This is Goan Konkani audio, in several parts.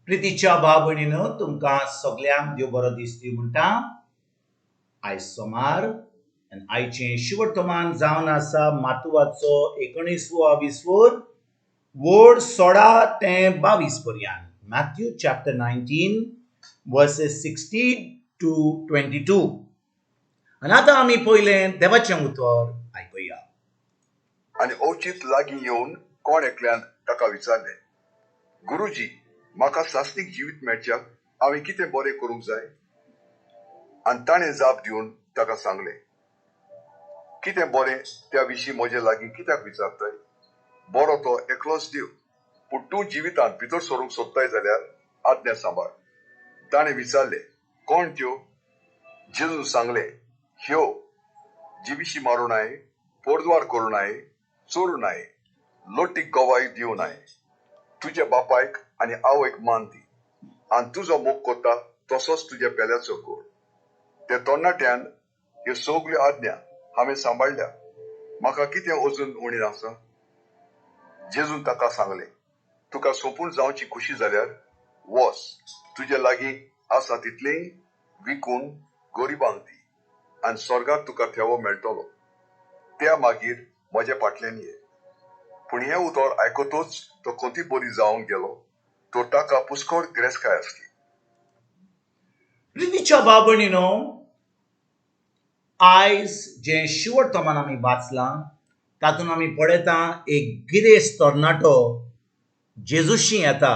प्रितीच्या भाव भयणीनो, तुमकां सगल्यांक देव बरो दीस दी म्हणटा. आयज सोमार आनी आयचें शिवर्तमान जावन आसा मातुवाचो एकोणीसवो विसवोर वोड 16 ते 22 पर्यंत. Matthew chapter 19 verses 16 to 22. आनी आतां आमी पयलें देवाचें उतर आयकुया. आनी अवचीत लागीं येवन कोण एकल्यान ताका विचारलें, गुरुजी, म्हाका सासणीक जिवीत मेळच्याक हांवें कितें बरें करूंक जाय? आनी ताणें जाप दिवन ताका सांगलें, कितें बरें त्या विशीं म्हजे लागीं कित्याक विचारताय? बरो तो एकलोच देव. पूण तूं जिवितांत भितर सरूंक सोदताय जाल्यार आज्ञा सांबाळ. ताणें विचारलें, कोण त्यो? जेजून सांगलें, ह्यो, जिविशी मारूं नाय, पोरद्वार करूं नाय, चोरूं नाय, लोटीक गवाय दिवं नाय, तुज्या बापायक आनी आवयक मान दी, आनी तुजो मोग करता तसोच तुज्या पेल्याचो कर. त्या तरणाट्यान, ह्यो सगल्यो आज्ञा हांवें सांबाळ्ळ्या, म्हाका कितें अजून उणें आसा? जेजून ताका सांगलें, तुका सोंपून जावची खुशी जाल्यार वच, तुजे लागीं आसा तितलेंय विकून गरिबांक दी आनी स्वर्गात तुका ठेवो मेळटलो. त्या मागीर म्हज्या फाटल्यान ये. पूण हें उतर आयकतच तो खंती बरी जावन गेलो, तर ताका पुस्कळ गिरेस्तकाय आसली. प्रितीच्या भाव भयणीनो, आयज जें शिवर्तमान आमी वाचलां तातूंत आमी पळयता एक गिरेस्त तरणाटो जेजूशी येता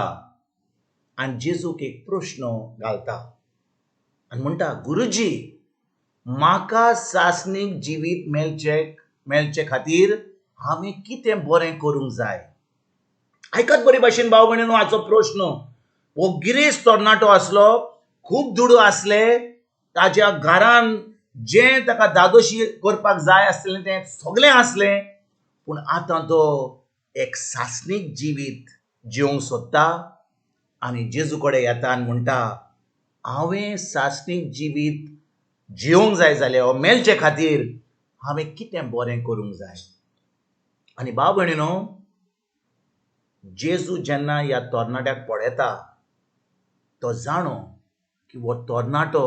आनी जेजूक एक प्रश्न घालता आनी म्हणटा, गुरुजी, म्हाका सासणीक जिवीत मेळचे खातीर हांवें कितें बरें करूंक जाय? आयकात बरे भाशेन भाव भयणीनो हाचो प्रश्न. हो गिरेस्त तरणाटो आसलो, खूब दुडू आसले, ताज्या घरान जें ताका दादोशी करपाक जाय आसलें तें सगळें आसलें, पूण आतां तो एक सासणीक जिवीत जिवंक सोदता आनी जेजू कडेन येता आनी म्हणटा, हांवें सासणीक जिवीत जिवंक जाय जाल्यार हो मेळचे खातीर हांवें कितें बरें करूंक जाय? आनी भाव भयणीनो, जेजू जेन्ना ह्या तरणाट्याक पळयता तो जाणो की हो तरणाटो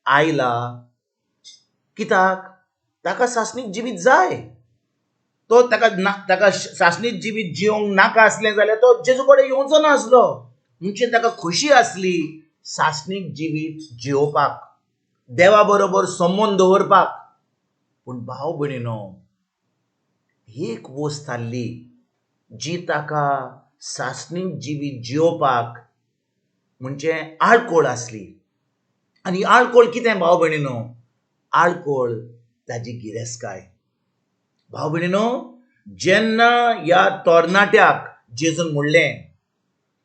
आयला कित्याक, ताका सासणीक जिवीत जाय. तो ताका ना, ताका सासणीक जिवीत जिवंक नाका आसलें जाल्यार तो जेजू कडेन येवचो नासलो. म्हणजे ताका खोशी आसली सासणीक जिवीत जियोवपाक, देवा बरोबर संबंद दवरपाक. पूण भाव भयणीनो, एक वस्त आसली जी ताका सासणीक जिवीत जियोवपाक म्हणजे आळकोळ आसली. आनी आळकोळ कितें भाव भयणीनो? आळकोळ ताजी गिरेस्तकाय. भाव भयणीनो, जेन्ना ह्या तरणाट्याक जेजून म्हणलें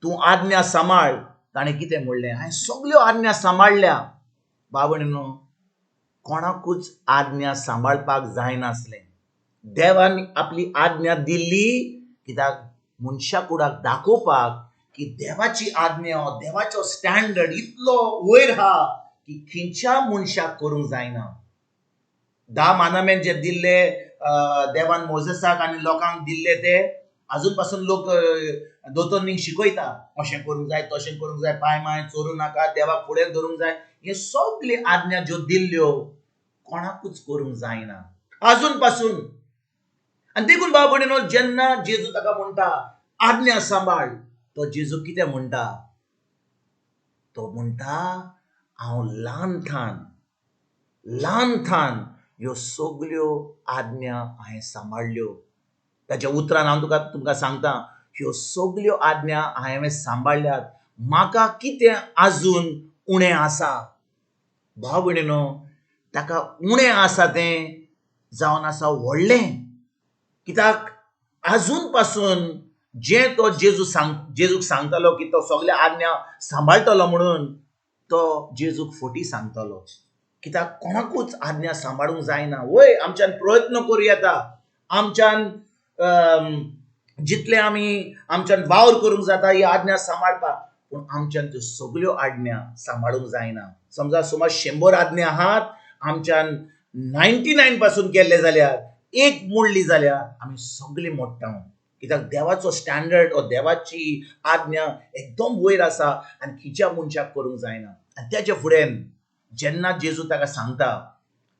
तूं आज्ञा सांबाळ, ताणें कितें म्हणलें? हांवें सगल्यो आज्ञा सांबाळ्ळ्या. भाव भयणीनो, कोणाकूच आज्ञा सांबाळपाक जायनासलें. देवान आपली आज्ञा दिल्ली कित्याक? मनशा कुडाक दाखोवपाक की देवाची आज्ञा, देवाचो स्टँडर्ड इतलो वयर आहा की खंयच्या मनशाक करूंक जायना. 10 मानामेन जे दिल्ले देवान मोजेसाक आनी लोकांक दिल्ले ते आजून पासून लोक दोतोरनीक शिकयता, अशें करूंक जाय, तशें करूंक जाय, पांय माय चोरूं नाका, देवाक फुडें धरूंक जाय. हे सगळे आज्ञा ज्यो दिल्ल्यो कोणाकूच करूंक जायना आजून पासून. आनी देखून भाव भयणीनो, जेन्ना जेजू ताका म्हणटा आज्ञा सांबाळ, तो जेजू कितें म्हणटा? तो म्हणटा हांव ल्हान थान, ल्हान थान ह्यो सगल्यो आज्ञा हांवें सांबाळ्ळ्यो. ताच्या उतरान हांव तुमकां सांगता, ह्यो सगल्यो आज्ञा हांवें सांबाळ्ळ्यात, म्हाका कितें आजून उणें आसा? भाव भयणीनो, ताका उणें आसा तें जावन आसा व्हडलें. कित्याक आजून पासून जें तो जेजूक सांगतालो की तो सगळे आज्ञा सांबाळटलो म्हणून, तो जेजूक फटी सांगतालो. कित्याक कोणाकूच आज्ञा सांबाळूंक जायना. वय आमच्यान प्रयत्न करूं येता, आमच्यान जितले आमी आमच्यान वावर करूंक जाता ही आज्ञा सांबाळपाक, पूण आमच्यान त्यो सगल्यो आज्ञा सांबाळूंक जायना. समजा सुमार 100 आज्ञा आहात, आमच्यान 99 पासून केल्ले जाल्यार एक मोडली जाल्यार आमी सगळे मोडटा. कित्याक देवाचो स्टँडर्ड ओ देवाची आज्ञा एकदम वयर आसा आनी खंयच्या मनशाक करूंक जायना. आनी तेच्या फुडें जेन्ना जेजू ताका सांगता,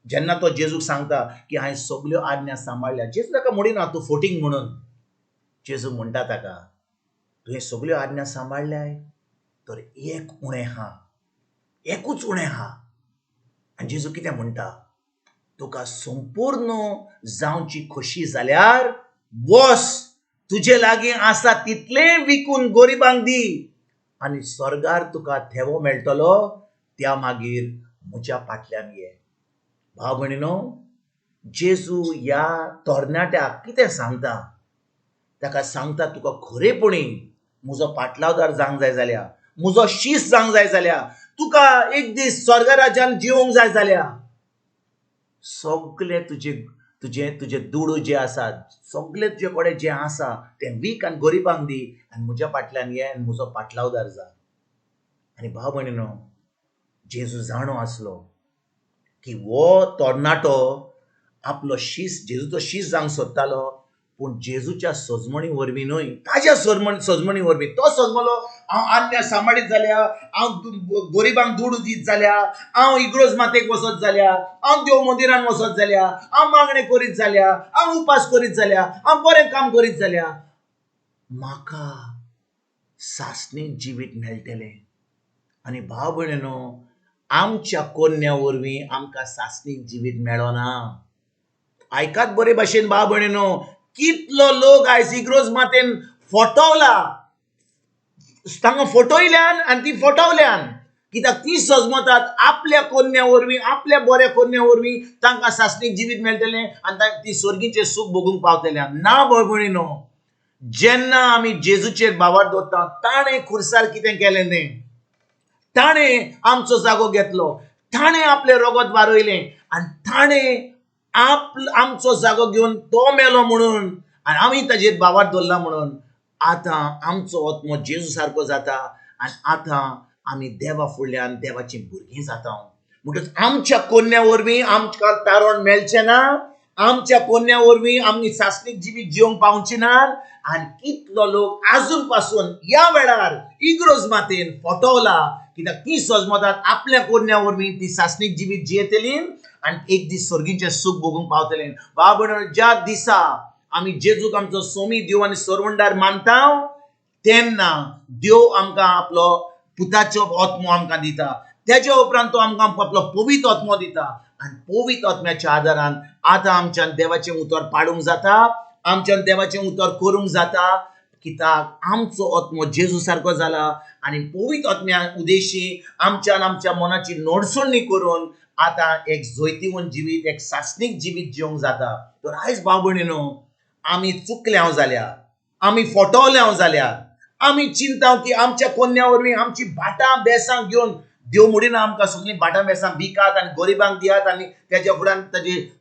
जेन्ना तो जेजूक सांगता की हांवें सगल्यो आज्ञा सांबाळ्ळ्या, जेजू ताका म्हणिना तूं फोटींग म्हणून. जेजू म्हणटा ताका, तुवें सगल्यो आज्ञा सांबाळ्ळ्याय तर एक उणें आहा, एकूच उणें आहा. आनी जेजू कितें म्हणटा, तुका संपूर्ण जावची खोशी जाल्यार वस, तुजे लागीं आसा तितलें विकून गरिबांक दी आनी स्वर्गार तुका थेवो मेळटलो, त्या मागीर म्हज्या फाटल्यान ये. भाव भयणीनो, जेजू ह्या तरणाट्याक कितें सांगता, ताका सांगता तुका खरेपणी म्हजो पाटलावदार जावंक जाय जाल्यार, म्हजो शीस जावंक जाय जाल्यार, तुका एक दीस स्वर्ग राज्यान जिवंक जाय जाल्यार सगळे तुजे तुजे तुजे दुडू जे आसात, सगळे तुजे कडेन जें आसा तें वीक आनी गरिबांक दी आनी म्हज्या फाटल्यान ये आनी म्हजो पाटलावदार जा. आनी भाव भयणीनो, जेजू जाणो आसलो की हो तरणाटो आपलो शीस, जेजूचो शीस जावंक सोदतालो, पूण जेजूच्या सजमणी वरवीं न्हय, ताज्या सजमणी वरवीं. तो सजमलो हांव आज्ञा सांबाळीत जाल्यार, हांव गरिबांक दुडू दीत जाल्यार, हांव इग्रोज मातेक वचत जाल्यार, हांव देव मंदिरान वचत जाल्यार, हांव मागणें करीत जाल्यार, हांव उपास करीत जाल्यार, हांव बरें काम करीत जाल्यार म्हाका सासणीक जिवीत मेळटलें. आनी भाव भयणीनो, आमच्या कोन्या वरवीं आमकां सासणीक जिवीत मेळना. आयकात बरे भाशेन भाव भयणीनो, कितलो लोक आयज इग्रोज मातेन फटवला, तांकां फटयल्यान आनी ती फटवल्यान, कित्याक ती सजमतात आपल्या कोन्या वरवीं, आपल्या बऱ्या कोन्या वरवीं तांकां सासणीक जिवीत मेळटलें आनी ती स्वर्गीचें सूख भोगूंक पावतल्या. ना भाव भयणीनो, जेन्ना आमी जेजूचेर भावार्थ दवरता, ताणें खुर्सार कितें केलें तें, ताणें आमचो जागो घेतलो, ताणें आपलें रगत वारयलें आनी ताणें आमचो जागो घेवन तो मेलो म्हणून आनी आमी ताजेर भावार्थ दवरला म्हणून आतां आमचो आत्मो जेजू सारको जाता आनी आतां आमी देवा फुडल्यान देवाचीं भुरगीं जाता. म्हणटकच आमच्या कोन्या वरवीं आमकां तारण मेळचें ना, आमच्या कोन्या वरवीं आमी सासणीक जिवीत जिवंक पावची ना. आनी कितलो लोक आजून पासून ह्या वेळार इग्रोज मातेन फटवला, कित्याक ती सजमतात आपल्या कोन्या वरवीं ती सासणीक जिवीत जियेतली आनी एक दीस स्वर्गीचें सूख भोगूंक पावतलें. बाबा, ज्या दिसा आमी जेजूक आमचो सोमी देव आनी सरवंडार मानता, तेन्ना देव आमकां आपलो पुताचो आत्मो आमकां दिता, तेज्या उपरांत तो आमकां आपलो पवित्र आत्मो दिता आनी पवित्र आत्म्याच्या आदारान आतां आमच्यान देवाचें उतर पाडूंक जाता, आमच्यान देवाचें उतर करूंक जाता, कित्याक आमचो आत्मो जेजू सारको जाला आनी पवित्र आत्म्या उदेशी आमच्यान आमच्या मनाची नडसणी करून आतां एक जैतिवंत जिवीत, एक सासणीक जिवीत जिवंक जाता. तर आयज भाव भयणीनो, आमी चुकल्या जाल्यार, आमी फटवल्या जाल्यार, आमी चिंता की आमच्या कोन्या वरवीं आमची भाटां बेसां घेवन देव म्हणिना आमकां सगळीं भाटां बेसां विकात आनी गरिबांक दियात आनी तेज्या फुड्यान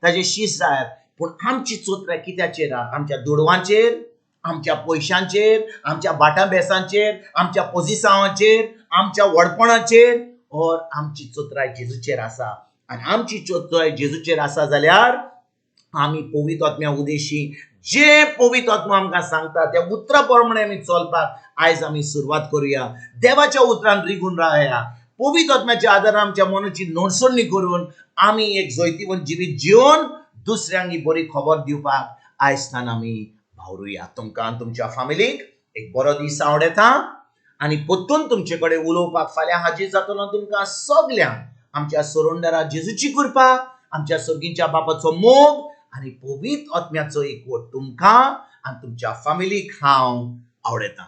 ताजे शीस जायात, पूण आमची चोत्राय कित्याचेर आहा? आमच्या दुडवांचेर, आमच्या पयशांचेर, आमच्या भाटां बेसांचेर, आमच्या पोजिसांवाचेर, आमच्या व्हडपणाचेर, और आमची चोत्राय जेजूचेर आसा. आनी आमची चोत्राय जेजूचेर आसा जाल्यार आमी पवित्र आत्म्या उदेशी जे पवित्र आत्मा आमकां सांगता त्या उतरा प्रमाणे आमी चलपाक आयज आमी सुरवात करुया. देवाच्या उतरान रिगून रावया, पवित्र आत्म्याच्या आदारान आमच्या मनाची नडसणी करून आमी एक जैतिवंत जिवीत जिवन दुसऱ्यांक ही बरी खबर दिवपाक आयज तान आमी भावरुया. तुमकां तुमच्या फामिलीक एक बरो दीस आवडटा आनी परतून तुमचे कडेन उलोवपाक फाल्यां हाजीर जातलो. तुमकां सगल्यांक आमच्या सोरोंडरा जेजूची कृपा, आमच्या सर्गीच्या बापाचो मोग आनी पवित्र आत्म्याचो एकवट तुमकां आनी तुमच्या फामिलीक हांव आवडटा.